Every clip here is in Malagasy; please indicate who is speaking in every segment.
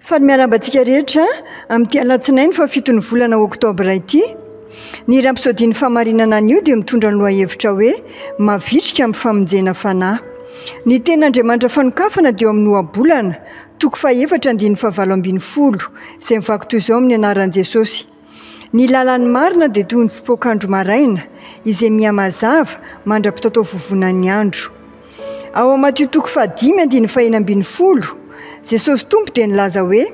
Speaker 1: Faly miarahaba antsika rehetra amin'ity alatsinainy fahafiton'ny volana oktobra ity. Ny Rapsodie-n'ny Fahamarinana anio dia mitondra ny lohahevitra hoe Mavitrika amin'ny famonjena fanahy. Ny tenin'Andriamanitra fanokafana dia eo amin'ny Ohabolana, toko fahefatra andininy fahavalo ambin'ny folo, izay mivaky toy izao amin'ny anaran'i Jesosy, Ny lalan'ny marina dia toy ny fipoak'andro maraina, izay mihamazava mandra-pitataovovonan'ny andro. Ao amin'ny Matio toko fahadimy andininy fahenina ambin'ny folo, Jesosy Tompo dia nilaza hoe,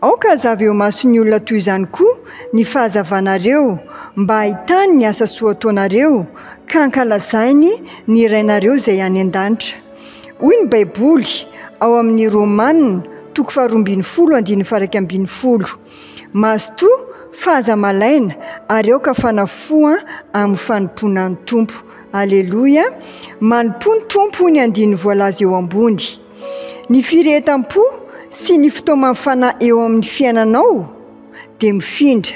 Speaker 1: Aoka hazava eo imason'ny olona toy izany koa ny fahazavanareo, mba hahitany ny asa soa ataonareo, ka hankalazainy ny Rainareo izay any an-danitra. Hoy ny Baiboly ao amin'ny Romana toko faharoa ambin'ny folo andininy faha-11. Mazotoa fa aza malaina ary aoka hafana fo amin'ny fanompoana ny Tompo. Aleloia! Manompoa ny Tompo hoy ny andininy voalaza eo ambony. Ny firehetam-po sy ny fitaoman'ny fanahy eo amin'ny fiainanao dia mifindra.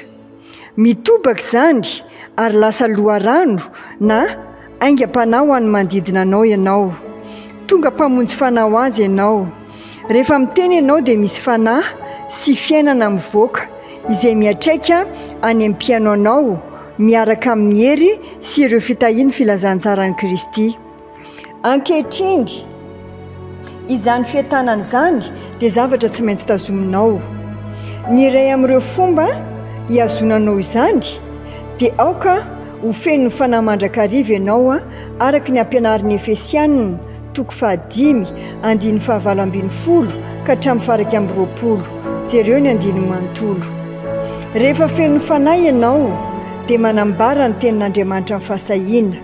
Speaker 1: Mitobaka izany ary lasa loharano na aingam-panahy ho an'ny manodidina anao ianao. Tonga mpamonjy fanahy ho azy ianao. Rehefa miteny ianao dia misy fanahy sy fiainana mivoaka izay miantraika any amin'ny mpihaino anao miaraka amin'ny hery sy ireo fitahian'ny filazantsaran'i Kristy. Ankehitriny, izany fientanana izany dia zavatra tsy maintsy tazominao. Ny iray amin'ireo fomba hihazonanao izany dia aoka ho feno ny Fanahy mandrakariva ianao araka ny ampianarin'ny Efesiana toko fahadimy andininy fahavalo ambin'ny folo ka hatramin'ny faha-21. Jereo ny andininy manontolo. Rehefa feno ny Fanahy ianao dia manambara ny tenin'Andriamanitra amin'ny fahasahiana.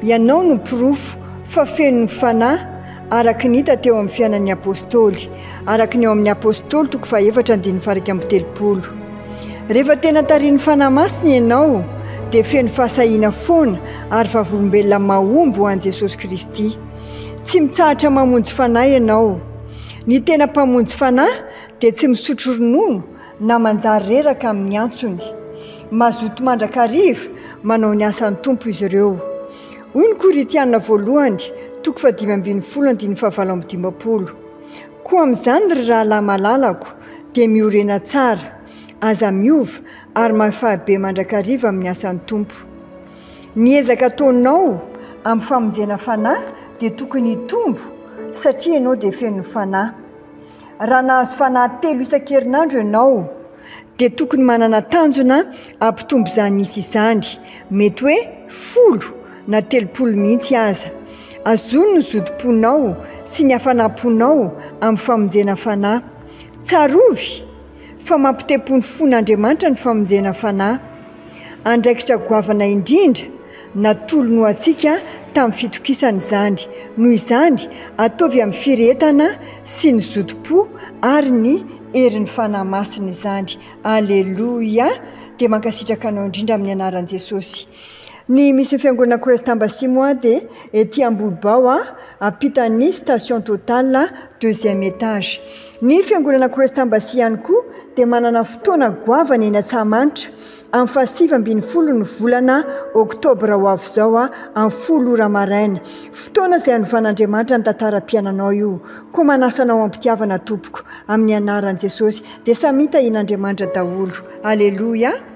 Speaker 1: Ianao no porofo fa feno ny Fanahy araka ny hita teo amin'ny fiainan'ny Apostoly, araka ny ao amin'ny Apostoly toko fahefatra andininy faha-31. Rehefa tena tarihin'ny Fanahy Masina ianao dia feno fahasahiana foana ary vavolombelona mahomby ho an'i Jesosy Kristy. Tsy mitsahatra mamonjy fanahy ianao. Ny tena mpamonjy fanahy dia tsy misotro ronono na manjary reraka amin'ny antsony. Mazoto mandrakariva manao ny asan'ny Tompo izy ireo. Hoy ny Korintiana voalohany, toko fahadimy ambin'ny folo andininy fahavalo amby dimampolo, Koa amin'izany, ry rahalahy malalako, dia miorena tsara, aza miova, ary mahafaha-be mandrakariva amin'ny asan'ny Tompo. Ny ezaka ataonao amin'ny famonjena fanahy dia tokony hitombo satria ianao dia feno ny Fanahy. Raha nahazo fanahy telo isan-kerinandro ianao, dia tokony manana tanjona hampitombo izany isa izany, mety hoe 10 na 30 mihitsy aza. Azony ny zotom-ponao sy ny hafanam-ponao amin'ny famonjena fanahy. Tsarovy fa mampitepo ny fon'Andriamanitra ny famonjena fanahy. Andraikitra goavana indrindra natolony ho antsika tamin'ny fitokisana izany. Noho izany, ataovy amin'ny firehetana sy ny zotom-po ary ny herin'ny Fanahy Masina izany. Aleloia! Dia mankasitraka anao indrindra amin'ny anaran'i Jesosy. Ny misy ny fiangonana Christ Embassy moa dia ety Ambohibao, ampitan'ny station Total, deuxième étage. Ny fiangonana Christ Embassy ihany koa dia manana fotoana goavana eny Antsahamanitra amin'ny faha-19 ny volana oktobra ho avy izao amin'ny 10 ora maraina. Fotoana izay hanovan'Andriamanitra ny tantaram-piainanao io. Koa manasa anao am-pitiavana tompoko amin'ny anaran'i Jesosy. Dia samia tahian'Andriamanitra daholo. Aleloia.